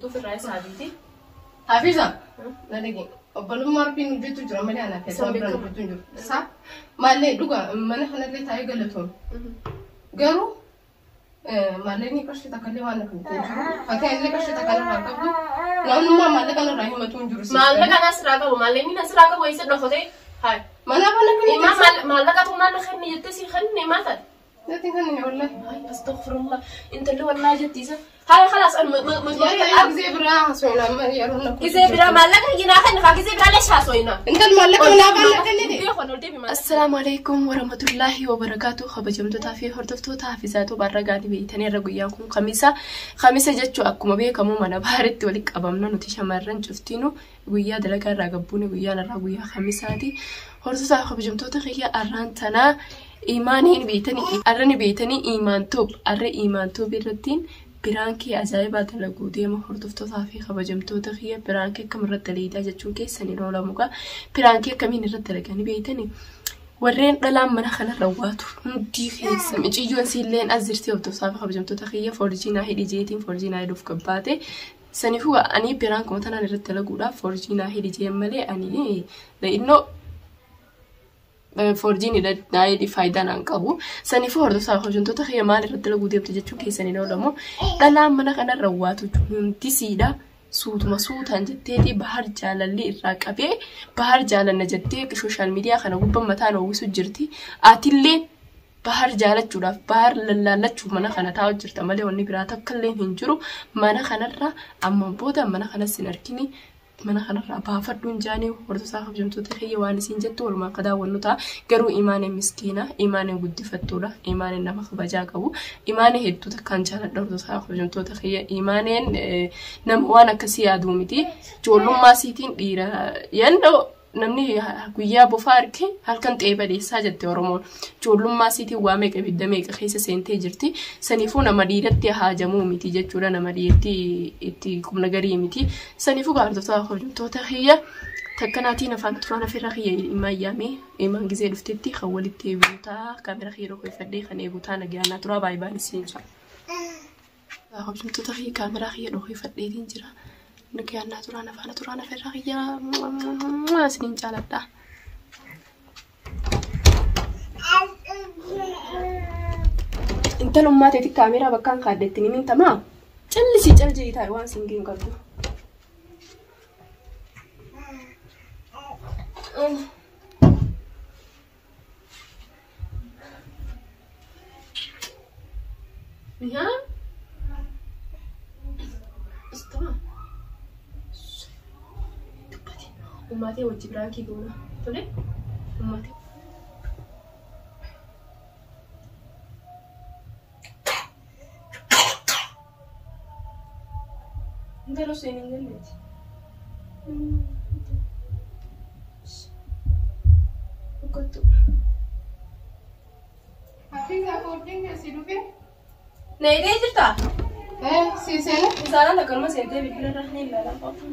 Ofirraa isaa biiti. Hafiza, na dhagee. Obbolummaa Rabbiin hojjetu jira malee anaa fi Isaan abbaan biraan beekamu. hojjetu hin jiru. Isaa maallee dhuga mana kanallee taa'ee galatoon. Garuu maallaqni qarshii takka illee waan akka hin jiru. Fakkii illee qarshii takka irraa qabdu. Namnummaa maallaqa irraa himatu hin jiru. Maallaqa nasirraa qabu maallaqni nasirraa qabu eessa dhokatee? Hayi. Mana kana kan Imaa maallaqa tumnaan na kenni jettee si kenni maal taate? Natti kan hin wallahi. Hayi astaghfirullah intalli wallaahi jetti isa. Hayi khalaas an Yaa gisee biraa haasofna amma yeroo na Gisee biraa maallaqa hinaa kenni kaa gisee biraa leeshaa haasofna. Intal maallaqa manaa baana kennite. Assalaamu alaikum warahmatullaahi wabarakaatu kabajamtootaa fi hordoftoota hafizaatoo barra gaarii beeytanii irra guyyaan kun kamisa kamisa jechuun akkuma beekamu mana baaritti walitti qabamna nuti shamarran cuftiinu guyyaa dalagaa irraa gabbuune guyyaan irraa guyyaa kamisaati. Hordoftoota fi kabajamtoota kiyya arraan tanaa imaaniin beeytanii arrani beeytanii imaan tuub arra imaan tuub irrattiin Piraankii ajaa'ibaa dalaguu deema hordoftootaa fi kabajamtoota kiyya piraankii akkam irratti dalagidaa jechuun keessan hin oolamu gaa piraankii akkamiin irratti dalaganii beeytanii warreen dhalaan mana kanarra waatu hundii keessa miciyyoon siilleen as jirti hordoftootaa fi kabajamtoota kiyya foorjiinaa hidhi jeetiin foorjiinaa hidhuuf gabbaate saniifuu ani piraankuma tanaan irratti dalaguudhaaf foorjiinaa hidhi jeen malee ani innoo Foorjiin hidhadhaa faayidaa naan qabu. Saniifuu hordoftoota hojjettoota kiyya maal irratti dalaguu deemte jechuun keessan hin oolamu. Dhalaan mana kanarra waatu hundi siidha. Suutuma suutaan jetteeti bahar jaalalli irraa qabee bahar jaalanna jettee sooshaal miidiyaa kana gubbaan mataan uwwisu jirti. Atillee bahar jaalachuudhaaf bahar lallaallachuuf mana kana taa'u jirta malee wanni biraa takka illee hin jiru. Mana kanarra amma booda mana kanas hin argini. Mana kanarraa baafadhuun jaanii hordoftoota kabajamtoota kiyya waan isiin jettu walumaa akka daawwannu ta'a. Garuu imaaneen miskiina, imaaneen guddifattuudha, imaaneen nama kabajaa qabu, imaanee hedduu takkaan jaaladha hordoftoota kabajamtoota kiyya. Imaaneen nama waan akkasii yaaduu miti. Ijoollummaa isiitiin dhiira yandoo namni guyyaa bofaa arge halkan xe'ee badeessaa jette Oromoon. Ijoollummaa isiitiin waa meeqa ibidda meeqa keessa seentee jirti. Saniifuu nama dhiiratti haajamuu miti jechuudha. Nama dhiiratti itti qubna garii miti. Saniifuu gaartoota hojjettoota kiyya takkanaatiin afaan turaan afirra kiyya imaan yaamee imaan gizee dhuftetti kan walitti eeguu ta'a. Kaamera kiyya dhokoeffadhee kan eeguu ta'a nagayaanaa turaa baay'ee baay'ee siin jira. Hojjettoota kiyya kaameraa kiyya dhokoeffadheetiin jira. Nagayaannaa turaan afaan turaan afirra kiyya isiniin jaaladha. Intalummaa teeti kaameraa bakkaan kaaddeetti ni mintamaa? Callisii cal jedhii taa'e waan siin geenyu qabdu. Yaa? Istama. Dubbati. Ummatee wajji biraankii goona. Tole? Ummatee. Intala seenaa hin galleeti. Kottu. Hafiza foorjiin keessi dhufe. Na hidhee jirtaa? Si seena. Isaan akkanuma seentee bilbila irra ni ilaalaa qofa.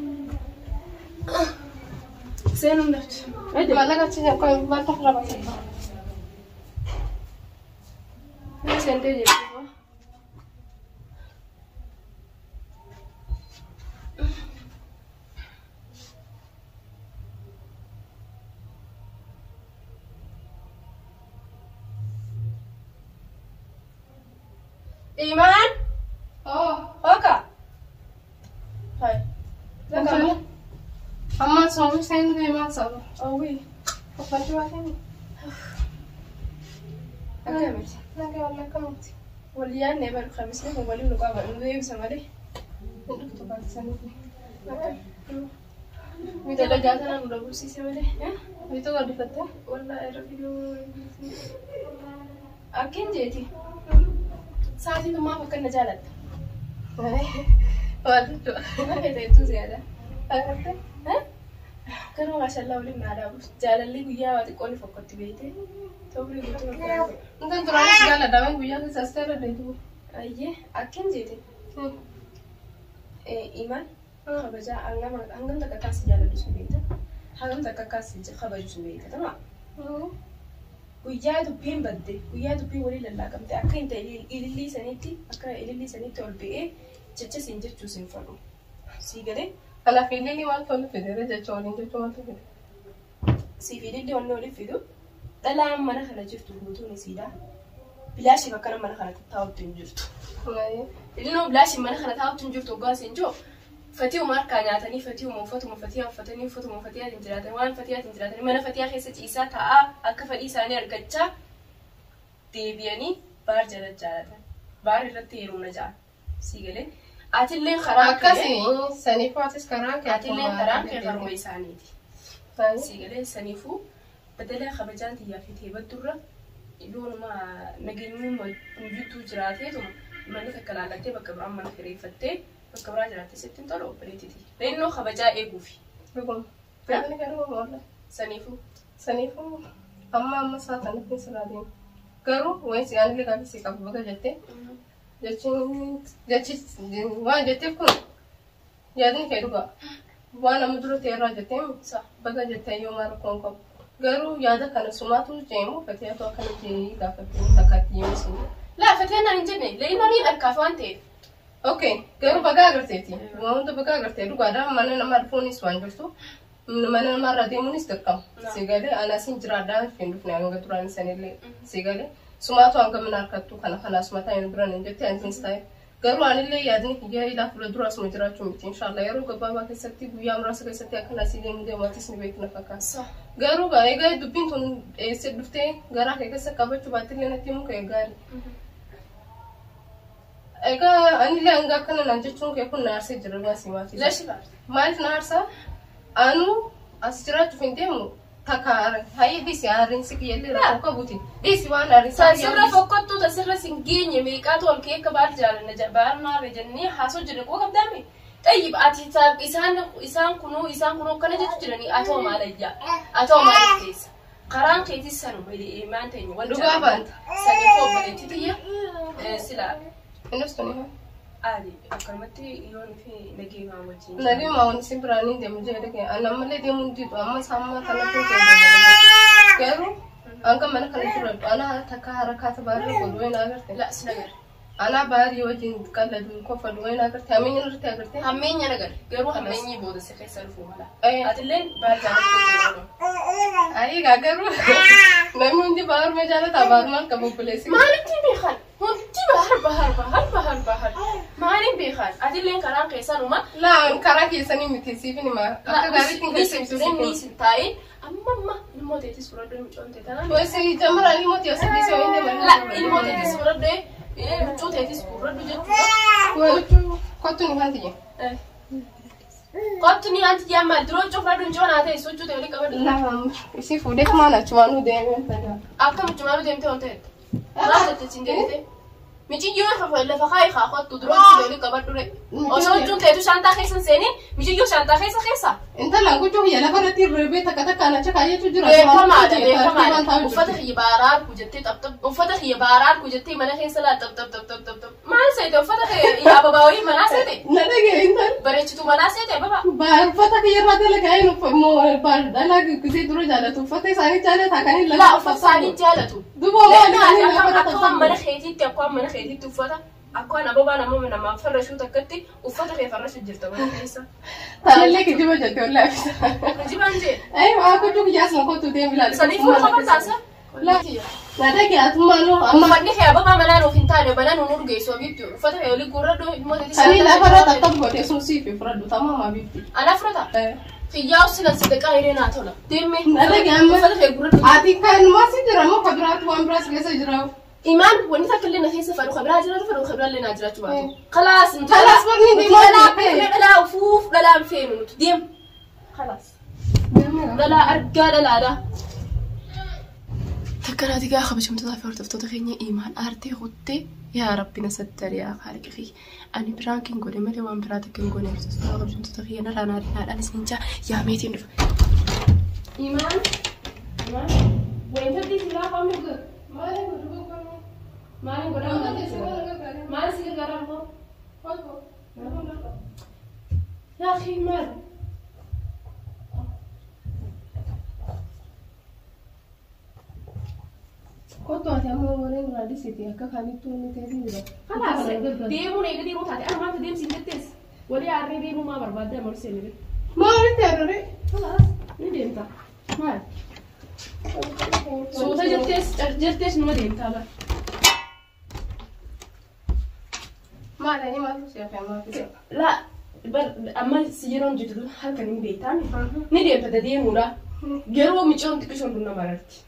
Seenuun dafti. Maallaqa achi qoy maal takka rabata. Seentee jirti. Imaan. Oh. Oka. Hai. Amma soomu seenuu deemaa soomu. Owi. Uffata baatanii. Akkamiti? Nagaa wallee akkamitti? Walii yaadne bar kamisni kun waliin nu qaba nu deebisa malee. Hin dhuftu baattisanii. Dalagaa tanaan nu dhabuusiise malee. Bituu guddifattee? Wallaahi rabbi Akkin jeeti. Sa'aatiin tun maaf akkan na jaalatta? Maal jechuudha? Maal feeta jettuu si yaada? Agartee? Garuu maashallaa waliin naa dhaabu. Jaalalli guyyaa waa xiqqoo ni fokkotti beeyte. Toofrii guutuu bakka godha. Intan duraanis jaaladha. Waan guyyaa keessa as jaaladha jechuudha. Ayyee akkin jeeti. Imaan kabajaa hangam hangam takka akkaan si jaaladhu si beekta. Hangam takka akkaan si kabaju si beekta. Tamaa? Guyyaa dubbiin badde, guyyaa dubbiin walii lallaaqamte akka inta ilillii saniitti akka ilillii saniitti ol ba'ee jecha siin jechuu siin fadhu. Sii galee? Kanaaf ililii maaltu walitti fide jecha waliin jechuun maaltu fide? Siif ililii wanni walitti fidu dhalaan mana kana jirtu guutuun isiidha. Bilaashiif akkana mana kana taa'utti hin jirtu. Ililoo bilaashiif mana kana taa'utti hin jirtu hoggaa siin jiru fatiuma harkaa nyaatanii fatiuma uffatuma fatiyaa uffatanii uffatuma fatiyaatiin jiraatan waan fatiyaatiin jiraatanii mana fatiyaa keessa ciisaa taa'aa akka fedhii isaanii argachaa deebi'anii baar jala jaalatan. Baar irratti heerumna ja'an. Sii galee atilleen karaa Akkasii saniifuu atis karaan kee atilleen karaan kee karuma isaaniiti. Sii galee saniifuu badala kabajaan xiyyaa fi teebaddurra yoonuma nageenyummaa guyyuutuu jiraateetuma mana takka laallattee bakka biraan mana kireeffattee bakka biraa jiraattee sitti hin tolu obboleettiti. Reennoo kabajaa eeguufi. Dhuguma. Yaadni garuu walla. Saniifuu. Saniifuu amma amma isaa kanatti sirraa deema. Garuu wanti si aanillee gaaffii si qabu baga jettee jechi waan jetteef kun yaadni kee dhugaa. Waan amma dura ta'e irraa jettee baga jettee yoo maal rakkoon qabu. Garuu yaada kana sumaatu jeemu fatiyaatu akkana jee gaafattee takkaatti himu siin. Laa fatiyaan naan hin jenne leeyinooniin harkaaf waan ta'eef. Okay, garuu bagaa agarteeti. Waan hunda bagaa agartee dhugaadha. Mana namaa dhufuunis waan jirtu. Mana namaarra deemuunis dirqama. Si galee anaasin jiraadhaa hin dhufne hanga duraan sanillee si galee. Sumaatu hanga mana harkattu kana kana suma taa'ee biraan hin jette ansiin taa'e. Garuu anillee yaadni kiyya ilaa fuula dura asuma jiraachuu miti. Inshallah yeroo gabaabaa keessatti guyyaa muraasa keessatti akkana asii deemu deematis ni beekna fakkaata. Garuu egaa dubbiin tun eessee dhuftee garaa kee keessa qabachuu baattillee natti himuu kee gaarii. Egaa anillee hanga akkana naan jechuun kee kun na aarsee jira baasii maatii. Lashi baarte. Maaliif na aarsaa? Anu as jiraachuuf hin deemu takka hayyee dhiisi aariinsi kiyyallee rakkoo qabuuti. Dhiisi waan aariinsi Tan sirra fokkottuu tan sirra sin geenye meeqaatu ol kee akka baar jaalanna baar maarre jennee haasoo jirre qoo qabdaame. Xayyib ati isaan kunuu akkana jechuu jiranii atoo maalayyaa atoo maal keessa. Karaan keetis sanuma imaan teenya wal Dhugaa baanta. Saniif obboleettii tiyya sila Innis tuni haa. Ali akkanumatti yoon fi nageemaa wajjin. Nageemaa wanti si biraan hin deemu jedhe kee ani ammallee deemuu hin diidu amma isaa amma kana kun garuu hanga mana kana jiraadhu ana takka harakaata baarrii godhu wayin agarte. La si nagar. Ana baarii wajjin qalladhu kofadhu wayin agarte hammeenya irratti agarte. Hammeenya nagar garuu hammeenyi booda si keessa dhufuu mala. Atilleen baar jaallattu. Ayi gaa garuu namni hundi baaruma jaalata baarumaan qabu obboleessi. Maalitti beekan? Hundi bahar bahar bahar bahar bahar. Maaliin beekan? Atilleen karaan keessanuma. Laa karaa keessanii miti siifin hima. Akka gaariitti keessa ibsu. Ni taa'ee amma amma ilmoo teetis fudhadhu mucoon ta'e tanaan. Wasi jamaraan ilmoo teetis dhiisee wayin deeman. La ilmoo teetis fudhadhu mucoo teetis fudhadhu jechuudha. Kottu kottu ni hanti jee. Kottu ni hanti jee maal duroo huccuu fudhadhu mucoon haa ta'e sochuu ta'e walii qabadhu. Laa isii fuudhee kumaan achumaanuu deemee. Akka mucumaanuu deemtee ol ta'e. Maal jettee siin deemtee? Michiyyoo lafa kaayi haa kottu duroo huccuu walii qabadhu re. Osoo huccuun teetu shaantaa keessa hin seeniin michiyyoo shaantaa keessa keessa. Intala huccuu kiyya lafa irratti reebee takka takkaan achi kaayyetu jira. Beekamaadha beekamaadha. Uffata kiyya baaraa arku jettee xapxap uffata kiyya baaraa arku jettee mana keessa laa xap xap xap xap xap. Maal seete uffata kiyya ababaa wayii manaa seete? Na dhagee intal. Bareechituu manaa seete ababaa. Uffata kiyya irraa dalagaa hin dhalaa gisee dura jaalatu uffata isaanii jaalata kan hin Laa uffata isaanii jaalatu. Duuba maali kan hin lafa Akka waan mana keetiitti akka waan mana keetiitti uffata akka waan ababaa nama namaa farrashuu takkatti uffata kee farrashuu jirta mana keessa. Tanallee kijiba jette wallaahi. Kijibaan jee. Ayi waa kottu kiyyaas ma kottu deemi ilaali. Saniifuu lafa bartaasa. La na dhagee atummaanuu amma. Uffanni kee ababaa manaa nuuf hin taane banaa nuun urgeessu abiibti uffata kee olii gurradhu ilmoo teetis. Sanii lafa irra tattaaf godhee sun siif fudhadhu tamaama abiibti. Anaa fudhata. Xiyyaa silan sadaqaa hiree naa tola. Deemee. Na dhagee amma. Uffata kee gurradhu. Ati kan maasi jira moo kabiraatu waan biraas keessa jira. Imaan wanni takka illee na keessa fadhu kabiraa jiraatu fadhu kabiraa illee naa jiraachuu baatu. Khalaas Khalaas barni deemaa dhalaa dhalaa ufuuf dhalaan feenu nuti deem. Khalaas. Dhalaa argaa dhalaadha. Takkanaati gaa kabajamtootaa fi hordoftoota keenya imaan aartee kuttee yaa rabbi na sattari yaa haaliqi kiyya. Ani biraan kin godhe malee waan biraa takka hin goone hordoftoota kabajamtoota kiyya narraa naadhaan isin jaa yaa meetiin dhufa. Imaan imaan wayinta siraa qaamni godhu. Maali godhu godhu. Maali godhamu? Maali si gargaaramu? Yaa akhi maal? Kottu ati amma warreen raadisiiti akka kaanittuu inni ta'ee jira. Khalaas deemuun eega deemuu taate ana maanta deemsi hin jettees. Walii harree deemuu maa barbaadde amma seenire? Maalitti harree? Ni deemta. Maal? Suuta jettees jettees numa deemtaa bara. Maal ani maaltu si hafe ammaa fi? Laa bar amma si yeroon jirtu halkan hin beektaa ni deemta deemuudha. Yeroo micoon xiqqishoon dun nama mararti.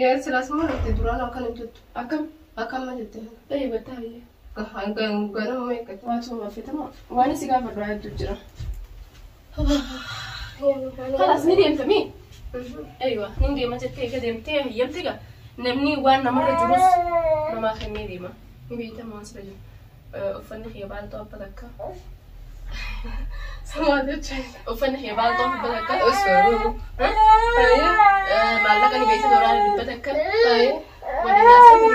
Yaa silaas maal dhufte duraan akkana jettu? Akkam? Akkam jette? Ta'ee battaa biyya. Ganama meeqati? Waa suma fetama. Waan si gaafa duraa hedduu jira. Kalaas ni deemta mii? Aywa, ni deema jettee eega deemtee hayyamte gaa. Namni waan namarra jirus namaa kennee deema. Ni beekama waan sirra jiru. Uffanni kiyya baaltoo abba takka. Maal jechuun? Uffanni kiyya baaltoo abba takka. Osoo. Maallaqa ni beekta doolaara dhibba takka. Waliin haasa'u.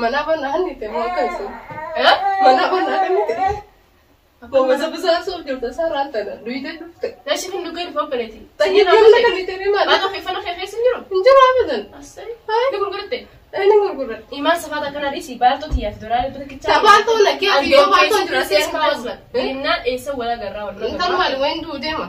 Mana banaa hanni ta'e moo akka isin? Mana banaa hanni ta'e? Boomasa bisaa suuf jirta sararaan tana duwidee dhufte. Lashi hin dhugaa dhufa obboleetti. Tayyii kan ta'e maal? Maal of uffannoo kee keessa hin jiru? Hin jiru abadan. Asii. Ni gurguratte. Inni gurgurate. Imaan safaata akkana dhiisii baaltoo xiyyaa fi doolaara dhibba takkichaa. Sabaaltoo na kee fi yoo baaltoo jira seen kaasla. Innaan eessa wal agarraa wal Intal agarraa. maali wayin duu deema.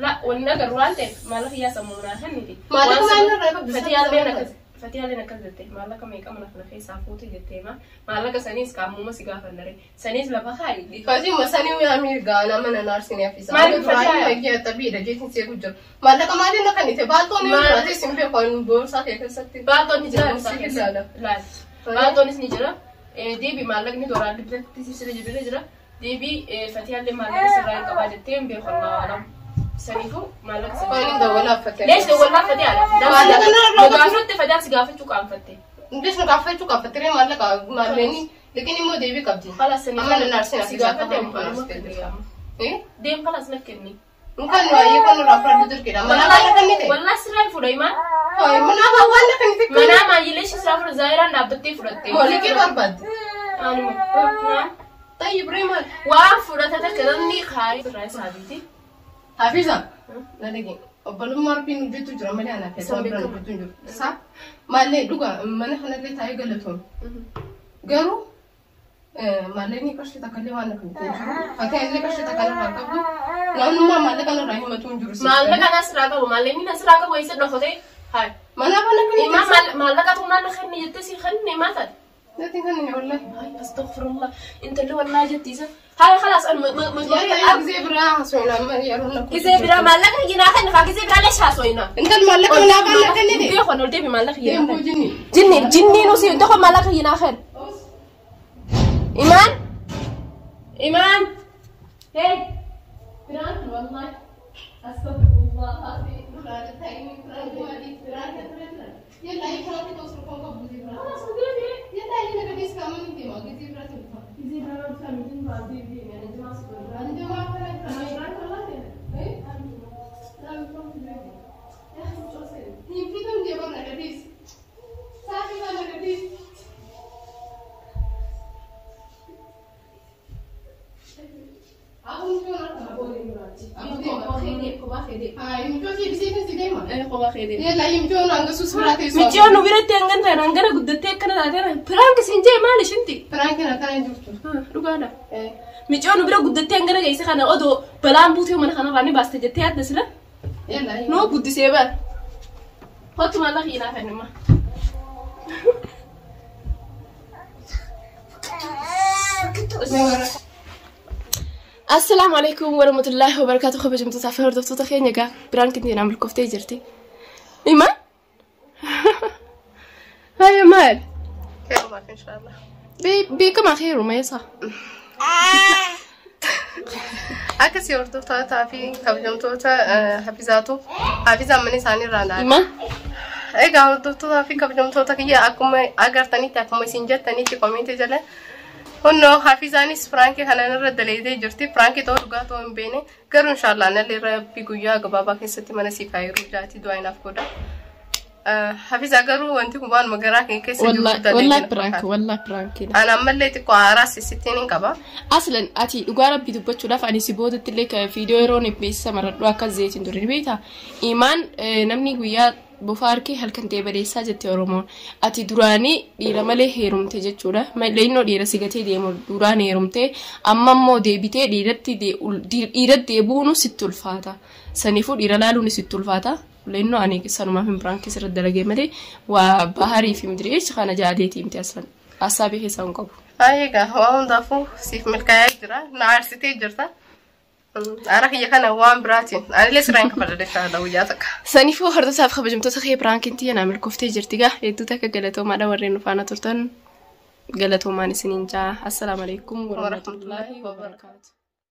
La wal agarru waan ta'eef maallaqa iyyaa sammuu naa kenniti. Maallaqa maal irraa qabdu? Fatiyaalleen akkas jette maallaqa meeqa mana kana keessaa fuute jettee ma maallaqa saniis qaamuma si gaafannare saniis lafa kaayi. Fatii masanii yaamii gaana mana naarsinii affisa. Maaliif fatii yaa? Maaliif tabiidha jeetiin seeku jira. Maallaqa maaliin na kennite? Baaltoon ni jiraate sin beeku ani boorsaa kee keessatti. Baaltoon ni jira Laal, boorsaa si keessa. ilaala. Laal. Baaltoonis ni jira. Deebii maallaqni doolaara dhibba sirra jira jira. Deebii fatiyaallee maallaqa sirraa hin qabaa jettee hin beeku Allahu alam. Saniifuu maallaqa sirraa. Waan hin dawwalaaffatte. Lees dawwalaaffatte ala. Maallaqa narraa Nu gaafatte fatiyaan si gaafachuu qaanfatte. Innis nu gaafachuu qaanfatte maallaqa maalleeni liqin immoo deebii qabdi. Khalas sanii Amma na naarsin si affisa. gaafatte amma kenni. Deem khalas na kenni. Nkan waa'ee kun irraa fudhadhu dirqidha. Mana waan na kennite? Wallah sirraa hin fuudha imaan. Mana waan na kennite? Manaa maayyilee ishee sirraa fuudha zaayiraan dhaabbattee fudhatte. Liqii barbaadde. Anuma. Tayyib ree maal? Waan fudhate takka namni kaayee sirraa isaa biiti. Hafiza. Na dhage. Obbolummaa rabbiin hojjetu jira malee anaa fi Isaan abbaan biraan beekama. hojjetu hin jiru. Isaa maallee dhugaa mana kanallee taa'ee galatoon. Garuu maallaqni qarshii takka illee waan na kennite hin jiru. Fakkeen illee qarshii takka irraa qabdu. Namnummaa maallaqa irraa himatu hin jiru. Maallaqa nasirraa qabu maallaqni nasirraa qabu eessa dhokatee hayi. Mana waan na kennite. Imaan maallaqa tumnaan na kenne jettee si kenne maal taate? Natti kan hin wallahi. Ay, astaghfirullah. Inta اللي والله جتي سا هاي خلاص انا ما Yaa gisee biraa haasofna amma yeroo na gisee biraa maallaqa yinaa kan kaa gisee biraa leesh haasofna. Intal maallaqa manaa waan na kennite. Biyya kan ol deebi maallaqa yinaa. Deemuu jinni. Jinni jinni nusi inta kan maallaqa yinaa kan. Imaan Imaan hey biraan wallahi astaghfirullah. Gisee biraa dhufaa miti deebi deebi ani Michiyoo nu biratti hangan ta'an hangana guddattee akkana taateera. Piraank siin jee maal ishinti? Dhugaadha. Michiyoo nu bira guddattee hangana geesse kana odoo balaan buutee mana kanarraa ni baaste jettee yaadda sila? Nuu guddisee bara. Kottu maallaqa hiinaa fannimma. Assalaamu alaikum warahmatullaahi wabarakaatuh kabajamtootaa fi hordoftoota keenya egaa biraan kintiin milkooftee jirti. Imaan? Haya maal? Beekamaa xeeruma eessa? Akkasii hordoftootaa fi kabajamtoota hafizaatu hafizaan mana isaanii irraa laala. Imaan? Egaa hordoftootaa fi kabajamtoota kiyya akkuma agartanitti akkuma isin jettanitti komiitii jala hunnoo hafizaanis firaankii kanan irra daleetee jirti. Firaankii ta'uu dhugaa ta'uu hin beekne garuu inshaallah nallee rabbi guyyaa gabaabaa keessatti mana siif haa yeroo jaatii du'aa inaaf godha. Hafizaa garuu wanti kun waanuma garaa kee keessa jiru Wallahi piraank wallahi piraankiidha. Ana ammallee xiqqoo haaraas sittiin hin qaba. Aslan ati dhugaa rabbii dubbachuudhaaf ani si boodatti illee viidiyoo yeroon beeksisa maradhu akka zeetiin ture ni beektaa? Imaan namni guyyaa Bofa harkee halkan ta'e badeessaa jette Oromoon. Ati duraanii dhiira malee heerumte jechuudha. Leennoo dhiira si gatee deemu duraan heerumte, amma immoo deebitee dhiiratti deebi'uun sitti ulfaata. Saniifuu dhiira laaluun sitti ulfaata. Leennoo ani sanumaaf hin biraan keessa irra dalagee malee waa baharii fi midiriichi kana jaadeetii miti aslan. Hasaabii keessaa hin qabu. Egaa waan hundaafuu siif milkaa'ee jira. Na aarsitee jirta. Aara kiyya kana waan biraatiin. Anillee siraan kafalladhe shaala guyyaa takka. Saniifuu hordoftoota kabajamtoota kee prankiin tiyya naa milkooftee jirti gaa, hedduu takka galatoomaadha warreen nu faana turtan, galatoomaan isiniin jaa. Assalaamu alaikum warahmatullaahi wabarakaatu.